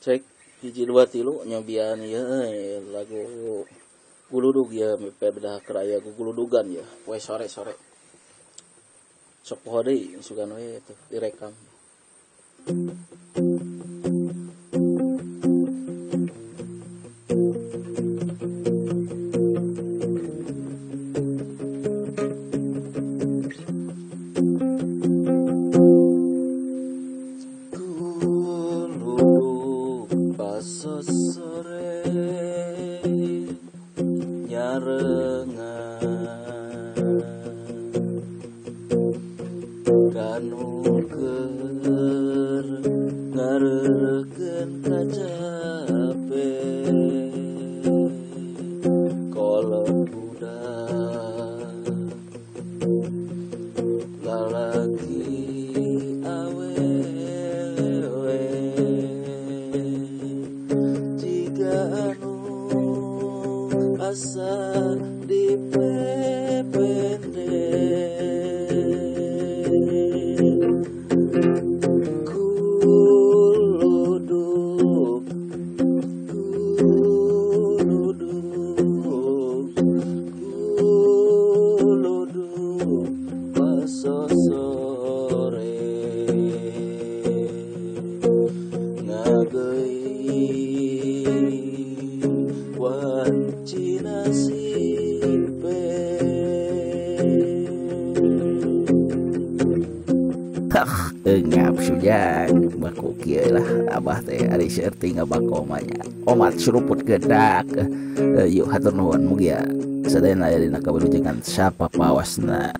Cek 1 2 3 nyobian ieu lagu guludug ya mepet bedah keur aya guguludugan ya poe sore-sore. Sok poho deui sugan we tuh direkam. Sore nyarengan kanu keur ngareurekeun kacape kolot budak lalaki awewe asa dipepende kuluduk kuluduk kuluduk pasosore ngageuy wanci nasibe. Engap sujan baku kieu lah abah teh ari seueur ngabako mah nya omat seruput gedak. Yuk hatur nuhun mugia sadayana aya dina kawilujengan sapapawasna.